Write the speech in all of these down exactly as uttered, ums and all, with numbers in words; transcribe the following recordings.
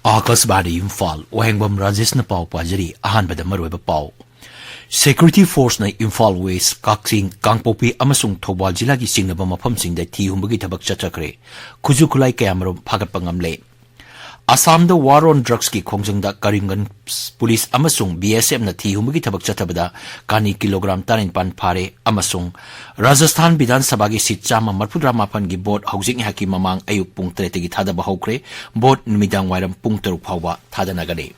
ꯑꯥꯀꯥꯁꯕꯥꯅꯤ ꯏꯝꯐꯥꯜ, ꯋꯥꯍꯦꯡꯕꯝ ꯔꯥꯖꯦꯁꯅ ꯄꯥꯎ ꯄꯥꯖꯔꯤ꯫ ꯑꯍꯥꯟꯕꯗ ꯃꯔꯨꯑꯣꯏꯕ ꯄꯥꯎ꯫ Security Forceꯅ ꯏꯝꯐꯥꯜ ꯋꯦꯁ, ꯀꯛꯆꯤꯡ, ꯀꯥꯡꯄꯣꯛꯄꯤ ꯑꯃꯁꯨꯡ ꯊꯧꯕꯥꯜ ꯖꯤꯂꯥꯒꯤ ꯆꯤꯡꯅꯕ ꯃꯐꯝꯁꯤꯡꯗ ꯊꯤ ꯍꯨꯝꯕꯒꯤ ꯊꯕꯛ ꯆꯠꯊꯈ꯭ꯔꯦ꯫ ꯈꯨꯠꯁꯨ ꯈꯨꯠꯂꯥꯏ ꯀꯌꯥꯃꯔꯨꯝ ꯐꯥꯒꯠꯄ ꯉꯝꯂꯦ꯫ ꯑꯁꯥꯝꯗ war on drugsꯀꯤ ꯈꯣꯡꯖꯪꯗ ꯀꯔꯤꯝꯒꯟꯖ ꯄꯨꯂꯤꯁ ꯑꯃꯁꯨꯡ BSFꯅ ꯊꯤ ꯍꯨꯝꯕꯒꯤ ꯊꯕꯛ ꯆꯠꯊꯕꯗ ꯀꯥꯅꯤ ꯀꯤꯂꯣꯒ꯭ꯔꯥꯝ ꯇꯔꯥꯅꯤꯄꯥꯟ ꯐꯥꯔꯦ꯫ ꯑꯃꯁꯨꯡ ꯔꯥꯖꯁꯊꯥꯟ ꯕꯤꯙꯥꯟ ꯁꯚꯥꯒꯤ ꯁꯤꯠ ꯆꯥꯝꯃ ꯃꯔꯤꯐꯨꯇꯔꯥ ꯃꯥꯄꯟꯒꯤ ꯚꯣꯠ ꯍꯧꯖꯤꯛ ꯉꯥꯏꯍꯥꯛꯀꯤ ꯃꯃꯥꯡ ꯑꯌꯨꯛ ꯄꯨꯡ ꯇꯔꯦꯠꯇꯒꯤ ꯊꯥꯗꯕ ꯍꯧꯈ꯭ꯔꯦ꯫ ꯚꯣꯠ ꯅꯨꯃꯤꯗꯥꯡ ꯋꯥꯏꯔꯝ ꯄꯨꯡ ꯇꯔꯨꯛ ꯐꯥꯎꯕ ꯊꯥꯗꯅꯒꯅꯤ꯫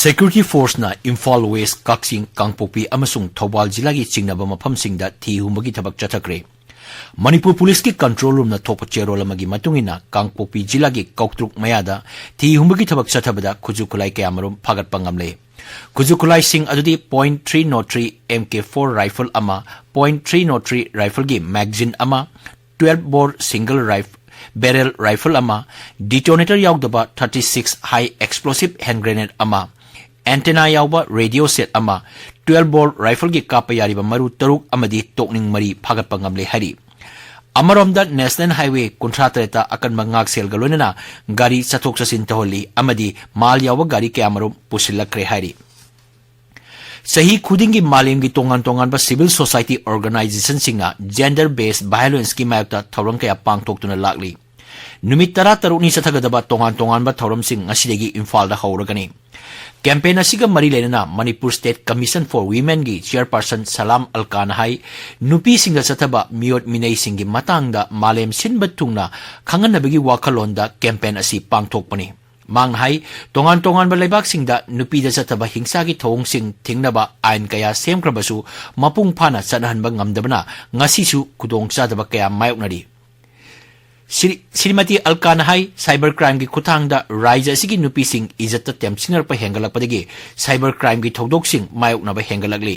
Security Forceꯅ ꯏꯝꯐꯥꯜ ꯋꯦꯁ, ꯀꯛꯆꯤꯡ, ꯀꯥꯡꯄꯣꯛꯄꯤ ꯑꯃꯁꯨꯡ ꯊꯧꯕꯥꯜ ꯖꯤꯂꯥꯒꯤ ꯆꯤꯡꯅꯕ ꯃꯐꯝꯁꯤꯡꯗ ꯊꯤ ꯍꯨꯝꯕꯒꯤ ꯊꯕꯛ ꯆꯠꯊꯈ꯭ꯔꯦ꯫ ꯃꯅꯤꯄꯨꯔ ꯄꯨꯂꯤꯁꯀꯤ control roomꯅ ꯊꯣꯛꯄ ꯆꯦꯔꯣꯜ ꯑꯃꯒꯤ ꯃꯇꯨꯡ ꯏꯟꯅ, ꯀꯥꯡꯄꯣꯛꯄꯤ ꯖꯤꯂꯥꯒꯤ ꯀꯧꯇ꯭ꯔꯨꯛ ꯃꯌꯥꯗ ꯊꯤ ꯍꯨꯝꯕꯒꯤ ꯊꯕꯛ ꯆꯠꯊꯕꯗ ꯈꯨꯠꯁꯨ ꯈꯨꯠꯂꯥꯏ ꯀꯌꯥꯃꯔꯨꯝ ꯐꯥꯒꯠꯄ ꯉꯝꯂꯦ꯫ ꯈꯨꯠꯁꯨ ꯈꯨꯠꯂꯥꯏꯁꯤꯡ ꯑꯗꯨꯗꯤ point three zero three M K four rifle ꯑꯃ, point three zero three rifleꯒꯤ magazine ꯑꯃ, twelve bore single rif-, barrel rifle ꯑꯃ, detonator ꯌꯥꯎꯗꯕ thirty six high explosive hand grenade ꯑꯃ, antenna ꯌꯥꯎꯕ radio set ꯑꯃ, twelve bore rifleꯒꯤ ꯀꯥꯞꯄ ꯌꯥꯔꯤꯕ ꯃꯔꯨ ꯇꯔꯨꯛ ꯑꯃꯗꯤ ꯇꯣꯛꯅꯤꯡ ꯃꯔꯤ ꯐꯥꯒꯠꯄ ꯉꯝꯂꯦ ꯍꯥꯏꯔꯤ꯫ ꯑꯃꯔꯣꯝꯗ, National Highway ꯀꯨꯟꯊ꯭ꯔꯥ ꯇꯔꯦꯠꯇ ꯑꯀꯟꯕ ꯉꯥꯛꯁꯦꯜꯒ ꯂꯣꯏꯅꯅ ꯒꯥꯔꯤ ꯆꯠꯊꯣꯛ ꯆꯠꯁꯤꯟ ꯇꯧꯍꯜꯂꯤ ꯑꯃꯗꯤ ꯃꯥꯜ ꯌꯥꯎꯕ ꯒꯥꯔꯤ ꯀꯌꯥꯃꯔꯨꯝ ꯄꯨꯁꯤꯜꯂꯛꯈ꯭ꯔꯦ ꯍꯥꯏꯔꯤ꯫ ꯆꯍꯤ ꯈꯨꯗꯤꯡꯒꯤ ꯃꯥꯂꯦꯝꯒꯤ ꯇꯣꯉꯥꯟ ꯇꯣꯉꯥꯟꯕ civil society organizationꯁꯤꯡꯅ gender based violenceꯀꯤ ꯃꯥꯌꯣꯛꯇ ꯊꯧꯔꯝ ꯀꯌꯥ ꯄꯥꯡꯊꯣꯛꯇꯨꯅ ꯂꯥꯛꯂꯤ꯫ ꯅꯨꯃꯤꯠ ꯇꯔꯥꯇꯔꯨꯛꯅꯤ ꯆꯠꯊꯒꯗꯕ ꯇꯣꯉꯥꯟ ꯇꯣꯉꯥꯟꯕ ꯊꯧꯔꯝꯁꯤꯡ ꯉꯁꯤꯗꯒꯤ ꯏꯝꯐꯥꯜꯗ ꯍꯧꯔꯒꯅꯤ꯫ Campaign ꯑꯁꯤꯒ ꯃꯔꯤ ꯂꯩꯅꯅ Manipur State Commission for Womenꯒꯤ chairperson ꯁꯂꯥꯝ ꯑꯜꯀꯥꯅ ꯍꯥꯏ, ꯅꯨꯄꯤꯁꯤꯡꯗ ꯆꯠꯊꯕ ꯃꯤꯑꯣꯠ ꯃꯤꯅꯩꯁꯤꯡꯒꯤ ꯃꯇꯥꯡꯗ ꯃꯥꯂꯦꯝ ꯁꯤꯟꯕ ꯊꯨꯡꯅ ꯈꯪꯍꯟꯅꯕꯒꯤ ꯋꯥꯈꯜꯂꯣꯟꯗ campaign ꯑꯁꯤ ꯄꯥꯡꯊꯣꯛꯄꯅꯤ꯫ ꯃꯍꯥꯛꯅ ꯍꯥꯏ, ꯇꯣꯉꯥꯟ ꯇꯣꯉꯥꯟꯕ ꯂꯩꯕꯥꯛꯁꯤꯡꯗ ꯅꯨꯄꯤꯗ ꯆꯠꯊꯕ ꯍꯤꯡꯁꯥꯒꯤ ꯊꯧꯑꯣꯡꯁꯤꯡ ꯊꯤꯡꯅꯕ ꯑꯥꯏꯟ ꯀꯌꯥ ꯁꯦꯝꯈ꯭ꯔꯕꯁꯨ, ꯃꯄꯨꯡ ꯐꯥꯅ ꯆꯠꯅꯍꯟꯕ ꯉꯝꯗꯕꯅ ꯉꯁꯤꯁꯨ ꯈꯨꯗꯣꯡꯆꯥꯗꯕ ꯀꯌꯥ ꯃꯥꯌꯣꯛꯅꯔꯤ꯫ ꯁ꯭ꯔꯤ-, ꯁ꯭ꯔꯤꯃꯇꯤ ꯑꯜꯀꯥꯅ ꯍꯥꯏ, cyber crimeꯒꯤ ꯈꯨꯠꯊꯥꯡꯗ ꯔꯥꯖ꯭ꯌ ꯑꯁꯤꯒꯤ ꯅꯨꯄꯤꯁꯤꯡ ꯏꯖꯠꯇ ꯇꯦꯝꯁꯤꯟꯅꯔꯛꯄ ꯍꯦꯟꯒꯠꯂꯛꯄꯗꯒꯤ cyber crimeꯒꯤ ꯊꯧꯗꯣꯛꯁꯤꯡ ꯃꯥꯌꯣꯛꯅꯕ ꯍꯦꯟꯒꯠꯂꯛꯂꯤ꯫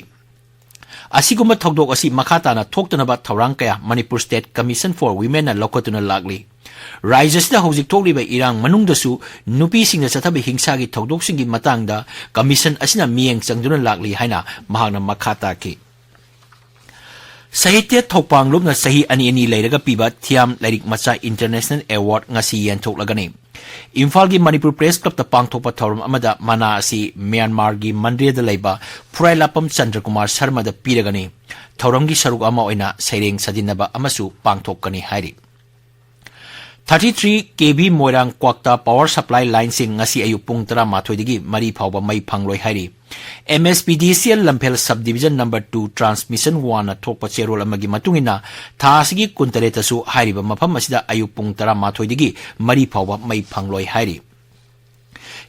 ꯑꯁꯤꯒꯨꯝꯕ ꯊꯧꯗꯣꯛ ꯑꯁꯤ ꯃꯈꯥ ꯇꯥꯅ ꯊꯣꯛꯇꯅꯕ ꯊꯧꯔꯥꯡ ꯀꯌꯥ Manipur State Commission for Womenꯅ ꯂꯧꯈꯠꯇꯨꯅ ꯂꯥꯛꯂꯤ꯫ ꯔꯥꯖ꯭ꯌ ꯑꯁꯤꯗ ꯍꯧꯖꯤꯛ ꯊꯣꯛꯂꯤꯕ ꯏꯔꯥꯡ ꯃꯅꯨꯡꯗꯁꯨ ꯅꯨꯄꯤꯁꯤꯡꯗ ꯆꯠꯊꯕ ꯍꯤꯡꯁꯥꯒꯤ ꯊꯧꯗꯣꯛꯁꯤꯡꯒꯤ ꯃꯇꯥꯡꯗ commission ꯑꯁꯤꯅ ꯃꯤꯠꯌꯦꯡ ꯆꯪꯗꯨꯅ ꯂꯥꯛꯂꯤ ꯍꯥꯏꯅ ꯃꯍꯥꯛꯅ ꯃꯈꯥ ꯇꯥꯈꯤ꯫ ꯁꯥꯍꯤꯇ꯭ꯌ ꯊꯧꯄꯥꯡꯂꯨꯞꯅ ꯆꯍꯤ ꯑꯅꯤ ꯑꯅꯤ ꯂꯩꯔꯒ ꯄꯤꯕ ꯊꯤꯌꯥꯝ ꯂꯥꯏꯔꯤꯛ ꯃꯆꯥ International Award ꯉꯁꯤ ꯌꯦꯟꯊꯣꯛꯂꯒꯅꯤ꯫ ꯏꯝꯐꯥꯜꯒꯤ ꯃꯅꯤꯄꯨꯔ Press Clubꯇ ꯄꯥꯡꯊꯣꯛꯄ ꯊꯧꯔꯝ ꯑꯃꯗ ꯃꯅꯥ ꯑꯁꯤ ꯃ꯭ꯌꯥꯟꯃꯥꯔꯒꯤ ꯃꯟꯗ꯭ꯔꯦꯗ ꯂꯩꯕ ꯐꯨꯔꯥꯏꯂꯥꯄꯝ ꯆꯟꯗ꯭ꯔꯀꯨꯃꯥꯔ ꯁꯔꯃꯗ ꯄꯤꯔꯒꯅꯤ꯫ ꯊꯧꯔꯝꯒꯤ ꯁꯔꯨꯛ ꯑꯃ ꯑꯣꯏꯅ ꯁꯩꯔꯦꯡ ꯁꯥꯖꯤꯟꯅꯕ ꯑꯃꯁꯨ ꯄꯥꯡꯊꯣꯛꯀꯅꯤ ꯍꯥꯏꯔꯤ꯫ Thirty three K V ꯃꯣꯏꯔꯥꯡ ꯀ꯭ꯋꯥꯛꯇꯥ power supply lineꯁꯤꯡ ꯉꯁꯤ ꯑꯌꯨꯛ ꯄꯨꯡ ꯇꯔꯥꯃꯥꯊꯣꯏꯗꯒꯤ ꯃꯔꯤ ꯐꯥꯎꯕ ꯃꯩ ꯐꯪꯂꯣꯏ ꯍꯥꯏꯔꯤ꯫ M S P D C L ꯂꯝꯐꯦꯜ sub division number two transmission oneꯅ ꯊꯣꯛꯄ ꯆꯦꯔꯣꯜ ꯑꯃꯒꯤ ꯃꯇꯨꯡ ꯏꯟꯅ, ꯊꯥ ꯑꯁꯤꯒꯤ ꯀꯨꯟꯇꯔꯦꯠꯇꯁꯨ ꯍꯥꯏꯔꯤꯕ ꯃꯐꯝ ꯑꯁꯤꯗ ꯑꯌꯨꯛ ꯄꯨꯡ ꯇꯔꯥꯃꯥꯊꯣꯏꯗꯒꯤ ꯃꯔꯤ ꯐꯥꯎꯕ ꯃꯩ ꯐꯪꯂꯣꯏ ꯍꯥꯏꯔꯤ꯫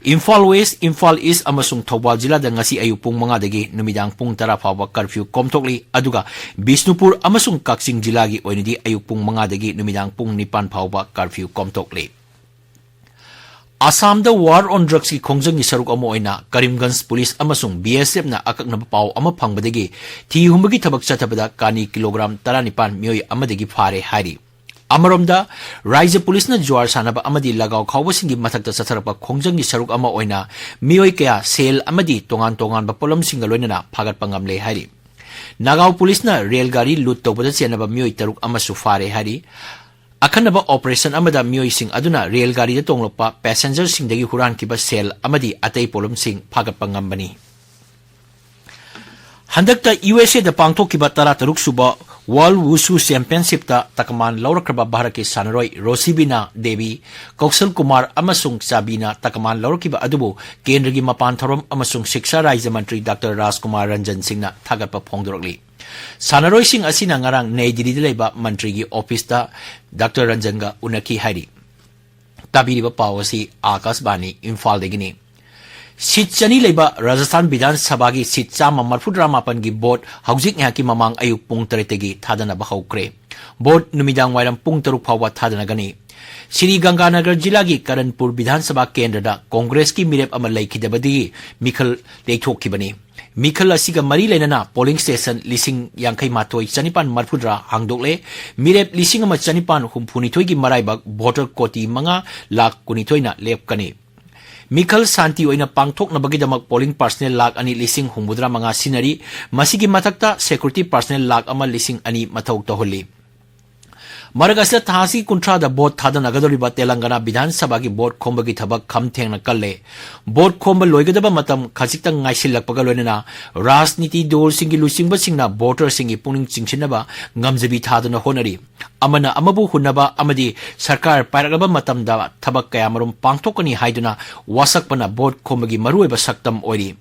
ꯏꯝꯐꯥꯜ West, ꯏꯝꯐꯥꯜ East ꯑꯃꯁꯨꯡ ꯊꯧꯕꯥꯜ ꯖꯤꯂꯥꯗ ꯉꯁꯤ ꯑꯌꯨꯛ ꯄꯨꯡ ꯃꯉꯥꯗꯒꯤ ꯅꯨꯃꯤꯗꯥꯡ ꯄꯨꯡ ꯇꯔꯥ ꯐꯥꯎꯕ curfew ꯀꯣꯝꯊꯣꯛꯂꯤ, ꯑꯗꯨꯒ ꯕꯤꯁꯅꯨꯄꯨꯔ ꯑꯃꯁꯨꯡ ꯀꯛꯆꯤꯡ ꯖꯤꯂꯥꯒꯤ ꯑꯣꯏꯅꯗꯤ ꯑꯌꯨꯛ ꯄꯨꯡ ꯃꯉꯥꯗꯒꯤ ꯅꯨꯃꯤꯗꯥꯡ ꯄꯨꯡ ꯅꯤꯄꯥꯟ ꯐꯥꯎꯕ curfew ꯀꯣꯝꯊꯣꯛꯂꯤ꯫ ꯑꯁꯥꯝꯗ war on drugsꯀꯤ ꯈꯣꯡꯖꯪꯒꯤ ꯁꯔꯨꯛ ꯑꯃ ꯑꯣꯏꯅ ꯀꯔꯤꯝꯒꯟꯖ ꯄꯨꯂꯤꯁ ꯑꯃꯁꯨꯡ B S Fꯅ ꯑꯀꯛꯅꯕ ꯄꯥꯎ ꯑꯃ ꯐꯪꯕꯗꯒꯤ ꯊꯤ ꯍꯨꯝꯕꯒꯤ ꯊꯕꯛ ꯆꯠꯊꯕꯗ ꯀꯥꯅꯤ ꯀꯤꯂꯣꯒ꯭ꯔꯥꯝ ꯇꯔꯥꯅꯤꯄꯥꯟ ꯃꯤꯑꯣꯏ ꯑꯃꯗꯒꯤ ꯐꯥꯔꯦ ꯍꯥꯏꯔꯤ꯫ ꯑꯃꯔꯣꯝꯗ, ꯔꯥꯏꯖ꯭ꯌ ꯄꯨꯂꯤꯁꯅ ꯖꯨꯋꯥꯔ ꯁꯥꯟꯅꯕ ꯑꯃꯗꯤ ꯂꯒꯥꯎ ꯈꯥꯎꯕꯁꯤꯡꯒꯤ ꯃꯊꯛꯇ ꯆꯠꯊꯔꯛꯄ ꯈꯣꯡꯖꯪꯒꯤ ꯁꯔꯨꯛ ꯑꯃ ꯑꯣꯏꯅ ꯃꯤꯑꯣꯏ ꯀꯌꯥ ꯁꯦꯜ ꯑꯃꯗꯤ ꯇꯣꯉꯥꯟ ꯇꯣꯉꯥꯟꯕ ꯄꯣꯠꯂꯝꯁꯤꯡꯒ ꯂꯣꯏꯅꯅ ꯐꯥꯒꯠꯄ ꯉꯝꯂꯦ ꯍꯥꯏꯔꯤ꯫ ꯅꯥꯒꯥꯎ ꯄꯨꯂꯤꯁꯅ ꯔꯦꯜ ꯒꯥꯔꯤ ꯂꯨꯠ ꯇꯧꯕꯗ ꯆꯦꯟꯅꯕ ꯃꯤꯑꯣꯏ ꯇꯔꯨꯛ ꯑꯃꯁꯨ ꯐꯥꯔꯦ ꯍꯥꯏꯔꯤ꯫ ꯑꯈꯟꯅꯕ operation ꯑꯃꯗ ꯃꯤꯑꯣꯏꯁꯤꯡ ꯑꯗꯨꯅ ꯔꯦꯜ ꯒꯥꯔꯤꯗ ꯇꯣꯡꯂꯛꯄ passengerꯁꯤꯡꯗꯒꯤ ꯍꯨꯔꯥꯟꯈꯤꯕ ꯁꯦꯜ ꯑꯃꯗꯤ ꯑꯇꯩ ꯄꯣꯠꯂꯝꯁꯤꯡ ꯐꯥꯒꯠꯄ ꯉꯝꯕꯅꯤ꯫ ꯍꯟꯗꯛꯇ U S Aꯗ ꯄꯥꯡꯊꯣꯛꯈꯤꯕ ꯇꯔꯥꯇꯔꯨꯛ ꯁꯨꯕ World Wushu Championshipꯇ ꯇꯀꯃꯥꯟ ꯂꯧꯔꯛꯈ꯭ꯔꯕ ꯚꯥꯔꯠꯀꯤ ꯁꯥꯟꯅꯔꯣꯏ ꯔꯣꯁꯤꯕꯤꯅꯥ ꯗꯦꯕꯤ, ꯀꯧꯁꯜ ꯀꯨꯃꯥꯔ ꯑꯃꯁꯨꯡ ꯆꯥꯕꯤꯅ ꯇꯀꯃꯥꯟ ꯂꯧꯔꯛꯈꯤꯕ ꯑꯗꯨꯕꯨ ꯀꯦꯟꯗ꯭ꯔꯒꯤ ꯃꯄꯥꯟ ꯊꯧꯔꯝ ꯑꯃꯁꯨꯡ ꯁꯤꯛꯁꯥ ꯔꯥꯖ꯭ꯌ ꯃꯟꯇ꯭ꯔꯤ ꯗꯥꯛꯇꯔ ꯔꯥꯖꯀꯨꯃꯥꯔ ꯔꯟꯖꯟ ꯁꯤꯡꯅ ꯊꯥꯒꯠꯄ ꯐꯣꯡꯗꯣꯔꯛꯂꯤ꯫ ꯁꯥꯟꯅꯔꯣꯏꯁꯤꯡ ꯑꯁꯤꯅ ꯉꯔꯥꯡ ꯅꯩ ꯗꯤꯜꯂꯤꯗ ꯂꯩꯕ ꯃꯟꯇ꯭ꯔꯤꯒꯤ ꯑꯣꯐꯤꯁꯇ ꯗꯥꯛꯇꯔ ꯔꯟꯖꯟꯒ ꯎꯅꯈꯤ ꯍꯥꯏꯔꯤ꯫ ꯇꯥꯕꯤꯔꯤꯕ ꯄꯥꯎ ꯑꯁꯤ ꯑꯥꯀꯥꯁꯕꯥꯅꯤ ꯏꯝꯐꯥꯜꯗꯒꯤꯅꯤ꯫ ꯁꯤꯠ ꯆꯅꯤ ꯂꯩꯕ ꯔꯥꯖꯁꯊꯥꯟ ꯕꯤꯙꯥꯟ ꯁꯚꯥꯒꯤ ꯁꯤꯠ ꯆꯥꯝꯃ ꯃꯔꯤꯐꯨꯇꯔꯥ ꯃꯥꯄꯟꯒꯤ ꯚꯣꯠ ꯍꯧꯖꯤꯛ ꯉꯥꯏꯍꯥꯛꯀꯤ ꯃꯃꯥꯡ ꯑꯌꯨꯛ ꯄꯨꯡ ꯇꯔꯦꯠꯇꯒꯤ ꯊꯥꯗꯅꯕ ꯍꯧꯈ꯭ꯔꯦ꯫ ꯚꯣꯠ ꯅꯨꯃꯤꯗꯥꯡ ꯋꯥꯏꯔꯝ ꯄꯨꯡ ꯇꯔꯨꯛ ꯐꯥꯎꯕ ꯊꯥꯗꯅꯒꯅꯤ꯫ ꯁ꯭ꯔꯤ ꯒꯪꯒꯥꯅꯒꯔ ꯖꯤꯂꯥꯒꯤ ꯀꯔꯟꯄꯨꯔ ꯕꯤꯙꯥꯟ ꯁꯚꯥ ꯀꯦꯟꯗ꯭ꯔꯗ ꯀꯣꯡꯒ꯭ꯔꯦꯁꯀꯤ ꯃꯤꯔꯦꯞ ꯑꯃ ꯂꯩꯈꯤꯗꯕꯗꯒꯤ ꯃꯤꯈꯜ ꯌꯩꯊꯣꯛꯈꯤꯕꯅꯤ꯫ ꯃꯤꯈꯜ ꯑꯁꯤꯒ ꯃꯔꯤ ꯂꯩꯅꯅ polling station ꯂꯤꯁꯤꯡ ꯌꯥꯡꯈꯩ ꯃꯥꯊꯣꯏ ꯆꯅꯤꯄꯥꯟ ꯃꯔꯤꯐꯨꯇꯔꯥ ꯍꯥꯡꯗꯣꯛꯂꯦ꯫ ꯃꯤꯔꯦꯞ ꯂꯤꯁꯤꯡ ꯑꯃ ꯆꯅꯤꯄꯥꯟ ꯍꯨꯝꯐꯨꯅꯤꯊꯣꯏꯒꯤ ꯃꯔꯥꯏꯕꯛ voter ꯀꯣꯇꯤ ꯃꯉꯥ ꯂꯥꯈ ꯀꯨꯟꯅꯤꯊꯣꯏꯅ ꯂꯦꯞꯀꯅꯤ꯫ ꯃꯤꯈꯜ ꯁꯥꯟꯇꯤ ꯑꯣꯏꯅ ꯄꯥꯡꯊꯣꯛꯅꯕꯒꯤꯗꯃꯛ polling personnel ꯂꯥꯈ ꯑꯅꯤ ꯂꯤꯁꯤꯡ ꯍꯨꯝꯐꯨꯇꯔꯥ ꯃꯉꯥ ꯁꯤꯖꯤꯟꯅꯔꯤ꯫ ꯃꯁꯤꯒꯤ ꯃꯊꯛꯇ security personnel ꯂꯥꯈ ꯑꯃ ꯂꯤꯁꯤꯡ ꯑꯅꯤ ꯃꯊꯧ ꯇꯧꯍꯜꯂꯤ꯫ ꯃꯔꯛ ꯑꯁꯤꯗ ꯊꯥ ꯑꯁꯤꯒꯤ ꯀꯨꯟꯊ꯭ꯔꯥꯗ vote ꯊꯥꯗꯅꯒꯗꯧꯔꯤꯕ ꯇꯦꯂꯪꯒꯅꯥ ꯕꯤꯙꯥꯟ ꯁꯚꯥꯒꯤ vote ꯈꯣꯝꯕꯒꯤ ꯊꯕꯛ ꯈꯝ ꯊꯦꯡꯅ ꯀꯜꯂꯦ꯫ Vote ꯈꯣꯝꯕ ꯂꯣꯏꯒꯗꯕ ꯃꯇꯝ ꯈꯖꯤꯛꯇꯪ ꯉꯥꯏꯁꯤꯜꯂꯛꯄꯒ ꯂꯣꯏꯅꯅ ꯔꯥꯖꯅꯤꯇꯤ ꯗꯣꯜꯁꯤꯡꯒꯤ ꯂꯨꯆꯤꯡꯕꯁꯤꯡꯅ voterꯁꯤꯡꯒꯤ ꯄꯨꯛꯅꯤꯡ ꯆꯤꯡꯁꯤꯟꯅꯕ ꯉꯝꯖꯕꯤ ꯊꯥꯗꯨꯅ ꯍꯣꯠꯅꯔꯤ꯫ ꯑꯃꯅ ꯑꯃꯕꯨ ꯍꯨꯟꯅꯕ ꯑꯃꯗꯤ ꯁꯔꯀꯥꯔ ꯄꯥꯏꯔꯛꯂꯕ ꯃꯇꯝꯗ ꯊꯕꯛ ꯀꯌꯥꯃꯔꯨꯝ ꯄꯥꯡꯊꯣꯛꯀꯅꯤ ꯍꯥꯏꯗꯨꯅ ꯋꯥꯁꯛꯄꯅ vote ꯈꯣꯝꯕꯒꯤ ꯃꯔꯨꯑꯣꯏꯕ ꯁꯛꯇꯝ ꯑꯣꯏꯔꯤ꯫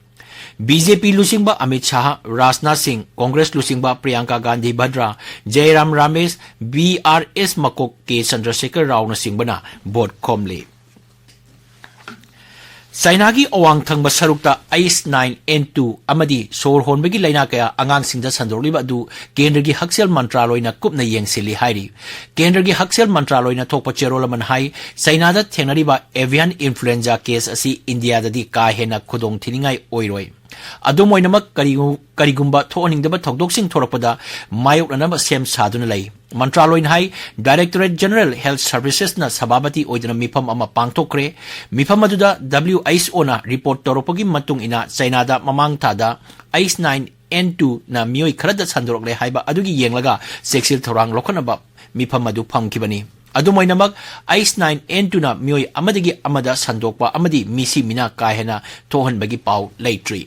ꯕꯤ ꯖꯦ ꯄꯤ ꯂꯨꯆꯤꯡꯕ ꯑꯃꯤꯠ ꯁꯥꯍ, ꯔꯥꯖꯅꯥꯊ ꯁꯤꯡ, ꯀꯣꯡꯒ꯭ꯔꯦꯁ ꯂꯨꯆꯤꯡꯕ ꯄ꯭ꯔꯤꯌꯥꯡꯀꯥ ꯒꯥꯟꯙꯤ ꯚꯗ꯭ꯔꯥ, ꯖꯌꯔꯥꯝ ꯔꯥꯃꯦꯁ, ꯕꯤ ꯑꯥꯔ ꯑꯦꯁ ꯃꯀꯣꯛ ꯀꯦ ꯆꯟꯗ꯭ꯔꯁꯦꯀꯔ ꯔꯥꯎꯅꯆꯤꯡꯕꯅ vote ꯈꯣꯝꯂꯤ꯫ ꯆꯥꯏꯅꯥꯒꯤ ꯑꯋꯥꯡ ꯊꯪꯕ ꯁꯔꯨꯛꯇ ꯑꯩꯆ ꯅꯥꯏꯟ ꯑꯦꯟ ꯇꯨ ꯑꯃꯗꯤ ꯁꯣꯔ ꯍꯣꯟꯕꯒꯤ ꯂꯥꯏꯅꯥ ꯀꯌꯥ ꯑꯉꯥꯡꯁꯤꯡꯗ ꯁꯟꯗꯣꯛꯂꯤꯕ ꯑꯗꯨ ꯀꯦꯟꯗ꯭ꯔꯒꯤ ꯍꯛꯁꯦꯜ ꯃꯟꯇ꯭ꯔꯥꯂꯣꯏꯅ ꯀꯨꯞꯅ ꯌꯦꯡꯁꯤꯜꯂꯤ ꯍꯥꯏꯔꯤ꯫ ꯀꯦꯟꯗ꯭ꯔꯒꯤ ꯍꯛꯁꯦꯜ ꯃꯟꯇ꯭ꯔꯥꯂꯣꯏꯅ ꯊꯣꯛꯄ ꯆꯦꯔꯣꯜ ꯑꯃꯅ ꯍꯥꯏ, ꯆꯥꯏꯅꯥꯗ ꯊꯦꯡꯅꯔꯤꯕ avian influenza case ꯑꯁꯤ ꯏꯟꯗꯤꯌꯥꯗꯗꯤ ꯀꯥ ꯍꯦꯟꯅ ꯈꯨꯗꯣꯡꯊꯤꯅꯤꯡꯉꯥꯏ ꯑꯣꯏꯔꯣꯏ꯫ ꯑꯗꯨꯝ ꯑꯣꯏꯅꯃꯛ, ꯀꯔꯤꯒꯨ-, ꯀꯔꯤꯒꯨꯝꯕ ꯊꯣꯛꯍꯟꯅꯤꯡꯗꯕ ꯊꯧꯗꯣꯛꯁꯤꯡ ꯊꯣꯔꯛꯄꯗ ꯃꯥꯌꯣꯛꯅꯅꯕ ꯁꯦꯝ ꯁꯥꯗꯨꯅ ꯂꯩ꯫ ꯃꯟꯇ꯭ꯔꯥꯂꯣꯏꯅ ꯍꯥꯏ, Directorate General Health Servicesꯅ ꯁꯚꯥꯄꯇꯤ ꯑꯣꯏꯗꯨꯅ ꯃꯤꯐꯝ ꯑꯃ ꯄꯥꯡꯊꯣꯛꯈ꯭ꯔꯦ꯫ ꯃꯤꯐꯝ ꯑꯗꯨꯗ W H Oꯅ report ꯇꯧꯔꯛꯄꯒꯤ ꯃꯇꯨꯡ ꯏꯟꯅ ꯆꯥꯏꯅꯥꯗ ꯃꯃꯥꯡ ꯊꯥꯗ ꯑꯩꯆ ꯅꯥꯏꯟ ꯑꯦꯟ ꯇꯨꯅ ꯃꯤꯑꯣꯏ ꯈꯔꯗ ꯁꯟꯗꯣꯔꯛꯂꯦ ꯍꯥꯏꯕ ꯑꯗꯨꯒꯤ ꯌꯦꯡꯂꯒ ꯆꯦꯛꯁꯤꯜ ꯊꯧꯔꯥꯡ ꯂꯧꯈꯠꯅꯕ ꯃꯤꯐꯝ ꯑꯗꯨ ꯐꯝꯈꯤꯕꯅꯤ꯫ ꯑꯗꯨꯝ ꯑꯣꯏꯅꯃꯛ, ꯑꯩꯆ ꯅꯥꯏꯟ ꯑꯦꯟ ꯇꯨꯅ ꯃꯤꯑꯣꯏ ꯑꯃꯗꯒꯤ ꯑꯃꯗ ꯁꯟꯗꯣꯛꯄ ꯑꯃꯗꯤ ꯃꯤꯁꯤ ꯃꯤꯅꯥ ꯀꯥ ꯍꯦꯟꯅ ꯊꯣꯛꯍꯟꯕꯒꯤ ꯄꯥꯎ ꯂꯩꯇ꯭ꯔꯤ꯫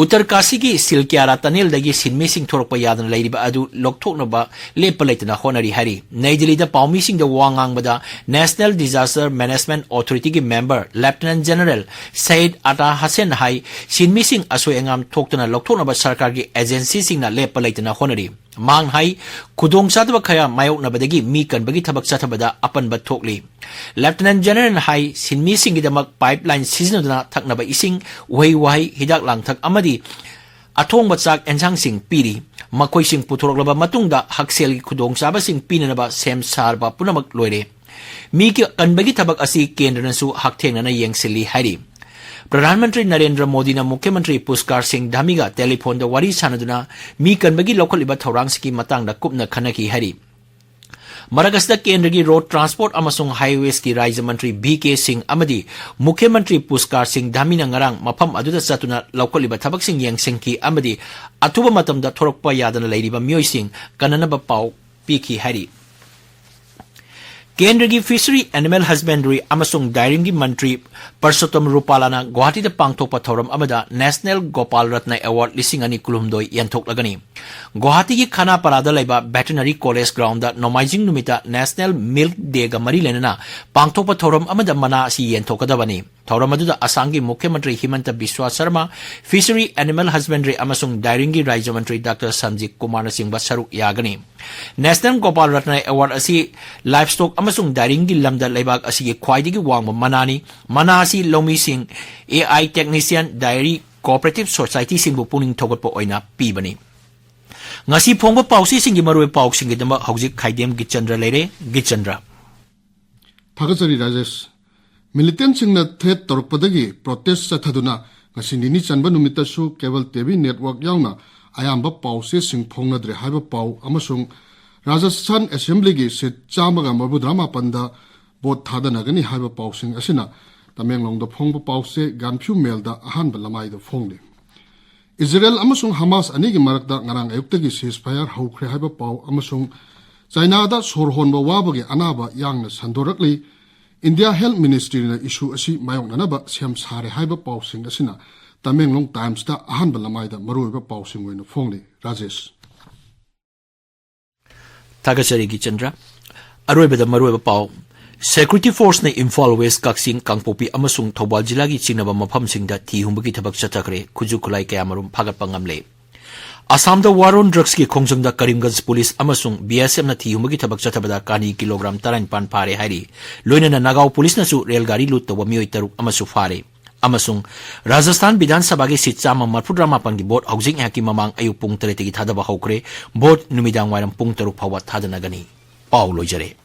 ꯎꯠꯇꯔ ꯀꯥꯁꯤꯒꯤ ꯁꯤꯜꯀ꯭ꯌꯥꯔꯥ tunnelꯗꯒꯤ ꯁꯤꯟꯃꯤꯁꯤꯡ ꯊꯣꯔꯛꯄ ꯌꯥꯗꯅ ꯂꯩꯔꯤꯕ ꯑꯗꯨ ꯂꯧꯊꯣꯛꯅꯕ ꯂꯦꯞꯄ ꯂꯩꯇꯅ ꯍꯣꯠꯅꯔꯤ ꯍꯥꯏꯔꯤ꯫ ꯅꯩ ꯗꯤꯜꯂꯤꯗ ꯄꯥꯎꯃꯤꯁꯤꯡꯗ ꯋꯥ ꯉꯥꯡꯕꯗ National Disaster Management Authorityꯒꯤ member Lieutenant General Syed Ata Hussainꯅ ꯍꯥꯏ, ꯁꯤꯟꯃꯤꯁꯤꯡ ꯑꯁꯣꯏ ꯑꯉꯥꯝ ꯊꯣꯛꯇꯅ ꯂꯧꯊꯣꯛꯅꯕ ꯁꯔꯀꯥꯔꯒꯤ agencyꯁꯤꯡꯅ ꯂꯦꯞꯄ ꯂꯩꯇꯅ ꯍꯣꯠꯅꯔꯤ꯫ ꯃꯍꯥꯛꯅ ꯍꯥꯏ, ꯈꯨꯗꯣꯡꯆꯥꯗꯕ ꯀꯌꯥ ꯃꯥꯌꯣꯛꯅꯕꯗꯒꯤ ꯃꯤ ꯀꯟꯕꯒꯤ ꯊꯕꯛ ꯆꯠꯊꯕꯗ ꯑꯄꯟꯕ ꯊꯣꯛꯂꯤ꯫ Lieutenant Generalꯅ ꯍꯥꯏ, ꯁꯤꯟꯃꯤꯁꯤꯡꯒꯤꯗꯃꯛ pipeline ꯁꯤꯖꯤꯟꯅꯗꯨꯅ ꯊꯛꯅꯕ ꯏꯁꯤꯡ, ꯎꯍꯩ ꯋꯥꯍꯩ, ꯍꯤꯗꯥꯛ ꯂꯥꯡꯊꯛ ꯑꯃꯗꯤ ꯑꯊꯣꯡꯕ ꯆꯥꯛ ꯑꯦꯟꯁꯥꯡꯁꯤꯡ ꯄꯤꯔꯤ꯫ ꯃꯈꯣꯏꯁꯤꯡ ꯄꯨꯊꯣꯔꯛꯂꯕ ꯃꯇꯨꯡꯗ ꯍꯛꯁꯦꯜꯒꯤ ꯈꯨꯗꯣꯡꯆꯥꯕꯁꯤꯡ ꯄꯤꯅꯅꯕ ꯁꯦꯝ ꯁꯥꯕ ꯄꯨꯝꯅꯃꯛ ꯂꯣꯏꯔꯦ꯫ ꯃꯤ ꯀ-, ꯀꯟꯕꯒꯤ ꯊꯕꯛ ꯑꯁꯤ ꯀꯦꯟꯗ꯭ꯔꯅꯁꯨ ꯍꯛꯊꯦꯡꯅꯅ ꯌꯦꯡꯁꯤꯜꯂꯤ ꯍꯥꯏꯔꯤ꯫ ꯄ꯭ꯔꯙꯥꯟ ꯃꯟꯇ꯭ꯔꯤ ꯅꯔꯦꯟꯗ꯭ꯔ ꯃꯣꯗꯤꯅ ꯃꯨꯈ꯭ꯌ ꯃꯟꯇ꯭ꯔꯤ ꯄꯨꯁꯀꯥꯔ ꯁꯤꯡ ꯙꯥꯃꯤꯒ ꯇꯦꯂꯤꯐꯣꯟꯗ ꯋꯥꯔꯤ ꯁꯥꯟꯅꯗꯨꯅ ꯃꯤ ꯀꯟꯕꯒꯤ ꯂꯧꯈꯠꯂꯤꯕ ꯊꯧꯔꯥꯡꯁꯤꯒꯤ ꯃꯇꯥꯡꯗ ꯀꯨꯞꯅ ꯈꯟꯅꯈꯤ ꯍꯥꯏꯔꯤ꯫ ꯃꯔꯛ ꯑꯁꯤꯗ ꯀꯦꯟꯗ꯭ꯔꯒꯤ ꯔꯣꯗ ꯇ꯭ꯔꯥꯟꯁꯄꯣꯔꯠ ꯑꯃꯁꯨꯡ ꯍꯥꯏꯋꯦꯁꯀꯤ ꯔꯥꯖ꯭ꯌ ꯃꯟꯇ꯭ꯔꯤ ꯚꯤ ꯀꯦ ꯁꯤꯡ ꯑꯃꯗꯤ ꯃꯨꯈ꯭ꯌ ꯃꯟꯇ꯭ꯔꯤ ꯄꯨꯁꯀꯥꯔ ꯁꯤꯡ ꯙꯥꯃꯤꯅ ꯉꯔꯥꯡ ꯃꯐꯝ ꯑꯗꯨꯗ ꯆꯠꯇꯨꯅ ꯂꯧꯈꯠꯂꯤꯕ ꯊꯕꯛꯁꯤꯡ ꯌꯦꯡꯁꯤꯟꯈꯤ ꯑꯃꯗꯤ ꯑꯊꯨꯕ ꯃꯇꯝꯗ ꯊꯣꯔꯛꯄ ꯌꯥꯗꯅ ꯂꯩꯔꯤꯕ ꯃꯤꯑꯣꯏꯁꯤꯡ ꯀꯟꯅꯅꯕ ꯄꯥꯎ ꯄꯤꯈꯤ ꯍꯥꯏꯔꯤ꯫ ꯀꯦꯟꯗ꯭ꯔꯒꯤ ꯐꯤꯁꯔꯤ, ꯑꯦꯅꯤꯃꯦꯜ ꯍꯁꯕꯦꯟꯗꯔꯤ ꯑꯃꯁꯨꯡ ꯗꯥꯏꯔꯤꯡꯒꯤ ꯃꯟꯇ꯭ꯔꯤ ꯄꯔꯁꯣꯠꯇꯝ ꯔꯨꯄꯥꯂꯥꯅ ꯒꯨꯋꯥꯍꯥꯇꯤꯗ ꯄꯥꯡꯊꯣꯛꯄ ꯊꯧꯔꯝ ꯑꯃꯗ ꯅꯦꯁꯅꯦꯜ ꯒꯣꯄꯥꯜ ꯔꯠꯅ ꯑꯦꯋꯥꯔꯗ ꯂꯤꯁꯤꯡ ꯑꯅꯤ ꯀꯨꯟꯍꯨꯝꯗꯣꯏ ꯌꯦꯟꯊꯣꯛꯂꯒꯅꯤ꯫ ꯒꯨꯋꯥꯍꯥꯇꯤꯒꯤ ꯈꯅꯥꯄꯥꯔꯥꯗ ꯂꯩꯕ ꯚꯦꯇꯦꯅꯔꯤ ꯀꯣꯂꯦꯖ ꯒ꯭ꯔꯥꯎꯟꯗ ꯅꯣꯡꯃꯥꯏꯖꯤꯡ ꯅꯨꯃꯤꯠꯇ ꯅꯦꯁꯅꯦꯜ ꯃꯤꯜꯛ ꯗꯦꯒ ꯃꯔꯤ ꯂꯩꯅꯅ ꯄꯥꯡꯊꯣꯛꯄ ꯊꯧꯔꯝ ꯑꯃꯗ ꯃꯅꯥ ꯑꯁꯤ ꯌꯦꯟꯊꯣꯛꯀꯗꯕꯅꯤ꯫ ꯊꯧꯔꯝ ꯑꯗꯨꯗ ꯑꯁꯥꯝꯒꯤ ꯃꯨꯈ꯭ꯌ ꯃꯟꯇ꯭ꯔꯤ ꯍꯤꯃꯟꯇ ꯕꯤꯁ꯭ꯋꯥ ꯁꯔꯃ, ꯐꯤꯁꯔꯤ, ꯑꯦꯅꯤꯃꯦꯜ ꯍꯁꯕꯦꯟꯗꯔꯤ ꯑꯃꯁꯨꯡ ꯗꯥꯏꯔꯤꯡꯒꯤ ꯔꯥꯖ꯭ꯌ ꯃꯟꯇ꯭ꯔꯤ ꯗꯥꯛꯇꯔ ꯁꯟꯖꯤꯕ ꯀꯨꯃꯥꯔꯅꯆꯤꯡꯕ ꯁꯔꯨꯛ ꯌꯥꯒꯅꯤ꯫ ꯅꯦꯁꯅꯦꯜ ꯒꯣꯄꯥꯜ ꯔꯠꯅ ꯑꯦꯋꯥꯔꯗ ꯑꯁꯤ ꯂꯥꯏꯐꯁ꯭ꯇꯣꯛ ꯑꯃꯁꯨꯡ ꯗꯥꯏꯔꯤꯡꯒꯤ ꯂꯝꯗ ꯂꯩꯕꯥꯛ ꯑꯁꯤꯒꯤ ꯈ꯭ꯋꯥꯏꯗꯒꯤ ꯋꯥꯡꯕ ꯃꯅꯥꯅꯤ꯫ ꯃꯅꯥ ꯑꯁꯤ ꯂꯧꯃꯤꯁꯤꯡ, A I technician, dairy cooperative ꯁꯣꯁꯥꯏꯇꯤꯁꯤꯡꯕꯨ ꯄꯨꯛꯅꯤꯡ ꯊꯧꯒꯠꯄ ꯑꯣꯏꯅ ꯄꯤꯕꯅꯤ꯫ ꯉꯁꯤ ꯐꯣꯡꯕ ꯄꯥꯎꯆꯦꯁꯤꯡꯒꯤ ꯃꯔꯨꯑꯣꯏꯕ ꯄꯥꯎꯁꯤꯡꯒꯤꯗꯃꯛ ꯍꯧꯖꯤꯛ ꯈꯥꯏꯗꯦꯝ ꯒꯤꯆꯟꯗ꯭ꯔ ꯂꯩꯔꯦ꯫ ꯒꯤꯆꯟꯗ꯭ꯔ꯫ ꯊꯥꯒꯠꯆꯔꯤ ꯔꯥꯖꯦꯁ꯫ ꯃꯤꯂꯤꯇꯦꯟꯠꯁꯤꯡꯅ ꯊ꯭ꯔꯦꯠ ꯇꯧꯔꯛꯄꯗꯒꯤ ꯄ꯭ꯔꯣꯇꯦꯁ ꯆꯠꯊꯗꯨꯅ ꯉꯁꯤ ꯅꯤꯅꯤ ꯆꯟꯕ ꯅꯨꯃꯤꯠꯇꯁꯨ ꯀꯦꯕꯜ ꯇꯤ ꯚꯤ ꯅꯦꯠꯋꯥꯔꯛ ꯌꯥꯎꯅ ꯑꯌꯥꯝꯕ ꯄꯥꯎꯆꯦꯁꯤꯡ ꯐꯣꯡꯅꯗ꯭ꯔꯦ ꯍꯥꯏꯕ ꯄꯥꯎ ꯑꯃꯁꯨꯡ ꯔꯥꯖꯁꯊꯥꯟ ꯑꯦꯁꯦꯝꯕ꯭ꯂꯤꯒꯤ ꯁꯤꯠ ꯆꯥꯝꯃꯒ ꯃꯔꯤꯐꯨꯇꯔꯥ ꯃꯥꯄꯟꯗ ꯚꯣꯠ ꯊꯥꯗꯅꯒꯅꯤ ꯍꯥꯏꯕ ꯄꯥꯎꯁꯤꯡ ꯑꯁꯤꯅ ꯇꯃꯦꯡꯂꯣꯡꯗ ꯐꯣꯡꯕ ꯄꯥꯎꯆꯦ ꯒꯥꯟꯐ꯭ꯌꯨ ꯃꯦꯜꯗ ꯑꯍꯥꯟꯕ ꯂꯃꯥꯏꯗ ꯐꯣꯡꯂꯤ꯫ ꯏꯖꯔꯦꯜ ꯑꯃꯁꯨꯡ ꯍꯃꯥꯁ ꯑꯅꯤꯒꯤ ꯃꯔꯛꯇ ꯉꯔꯥꯡ ꯑꯌꯨꯛꯇꯒꯤ ceasefire ꯍꯧꯈ꯭ꯔꯦ ꯍꯥꯏꯕ ꯄꯥꯎ ꯑꯃꯁꯨꯡ ꯆꯥꯏꯅꯥꯗ ꯁꯣꯔ ꯍꯣꯟꯕ ꯋꯥꯕꯒꯤ ꯑꯅꯥꯕ ꯌꯥꯡꯅ ꯁꯟꯗꯣꯔꯛꯂꯤ꯫ ꯏꯟꯗꯤꯌꯥ ꯍꯦꯜꯊ ꯃꯤꯅꯤꯁꯇ꯭ꯔꯤꯅ ꯏꯁꯨ ꯑꯁꯤ ꯃꯥꯌꯣꯛꯅꯅꯕ ꯁꯦꯝ ꯁꯥꯔꯦ ꯍꯥꯏꯕ ꯄꯥꯎꯁꯤꯡ ꯑꯁꯤꯅ ꯇꯃꯦꯡꯂꯣꯡ ꯇꯥꯏꯝꯁꯇ ꯑꯍꯥꯟꯕ ꯂꯃꯥꯏꯗ ꯃꯔꯨꯑꯣꯏꯕ ꯄꯥꯎꯁꯤꯡ ꯑꯣꯏꯅ ꯐꯣꯡꯂꯤ꯫ ꯔꯥꯖꯦꯁ꯫ ꯊꯥꯒꯠꯆꯔꯤ ꯒꯤꯆꯟꯗ꯭ꯔ꯫ ꯑꯔꯣꯏꯕꯗ ꯃꯔꯨꯑꯣꯏꯕ ꯄꯥꯎ꯫ ꯁꯦꯀ꯭ꯌꯨꯔꯤꯇꯤ ꯐꯣꯔꯁꯅ ꯏꯝꯐꯥꯜ ꯋꯦꯁ, ꯀꯛꯆꯤꯡ, ꯀꯥꯡꯄꯣꯛꯄꯤ ꯑꯃꯁꯨꯡ ꯊꯧꯕꯥꯜ ꯖꯤꯂꯥꯒꯤ ꯆꯤꯡꯅꯕ ꯃꯐꯝꯁꯤꯡꯗ ꯊꯤ ꯍꯨꯝꯕꯒꯤ ꯊꯕꯛ ꯆꯠꯊꯈ꯭ꯔꯦ꯫ ꯈꯨꯠꯁꯨ ꯈꯨꯠꯂꯥꯏ ꯀꯌꯥꯃꯔꯨꯝ ꯐꯥꯒꯠꯄ ꯉꯝꯂꯦ꯫ ꯑꯁꯥꯝꯗ ꯋꯥꯔ ꯑꯣꯟ ꯗ꯭ꯔꯒꯁꯀꯤ ꯈꯣꯡꯖꯪꯗ ꯀꯔꯤꯝꯒꯟꯖ ꯄꯨꯂꯤꯁ ꯑꯃꯁꯨꯡ ꯕꯤ ꯑꯦꯁ ꯑꯦꯐꯅ ꯊꯤ ꯍꯨꯝꯕꯒꯤ ꯊꯕꯛ ꯆꯠꯊꯕꯗ ꯀꯥꯅꯤ ꯀꯤꯂꯣꯒ꯭ꯔꯥꯝ ꯇꯔꯥꯅꯤꯄꯥꯟ ꯐꯥꯔꯦ ꯍꯥꯏꯔꯤ꯫ ꯂꯣꯏꯅꯅ ꯅꯥꯒꯥꯎ ꯄꯨꯂꯤꯁꯅꯁꯨ ꯔꯦꯜ ꯒꯥꯔꯤ ꯂꯨꯠ ꯇꯧꯕ ꯃꯤꯑꯣꯏ ꯇꯔꯨꯛ ꯑꯃꯁꯨ ꯐꯥꯔꯦ꯫ ꯑꯃꯁꯨꯡ ꯔꯥꯖꯁꯊꯥꯟ ꯕꯤꯙꯥꯟ ꯁꯚꯥꯒꯤ ꯁꯤꯠ ꯆꯥꯝꯃ ꯃꯔꯤꯐꯨꯇꯔꯥ ꯃꯥꯄꯟꯒꯤ ꯚꯣꯠ ꯍꯧꯖꯤꯛ ꯉꯥꯏꯍꯥꯛꯀꯤ ꯃꯃꯥꯡ ꯑꯌꯨꯛ ꯄꯨꯡ ꯇꯔꯦꯠꯇꯒꯤ ꯊꯥꯗꯕ ꯍꯧꯈ꯭ꯔꯦ꯫ ꯚꯣꯠ ꯅꯨꯃꯤꯗꯥꯡ ꯋꯥꯏꯔꯝ ꯄꯨꯡ ꯇꯔꯨꯛ ꯐꯥꯎꯕ ꯊꯥꯗꯅꯒꯅꯤ꯫ ꯄꯥꯎ ꯂꯣꯏꯖꯔꯦ꯫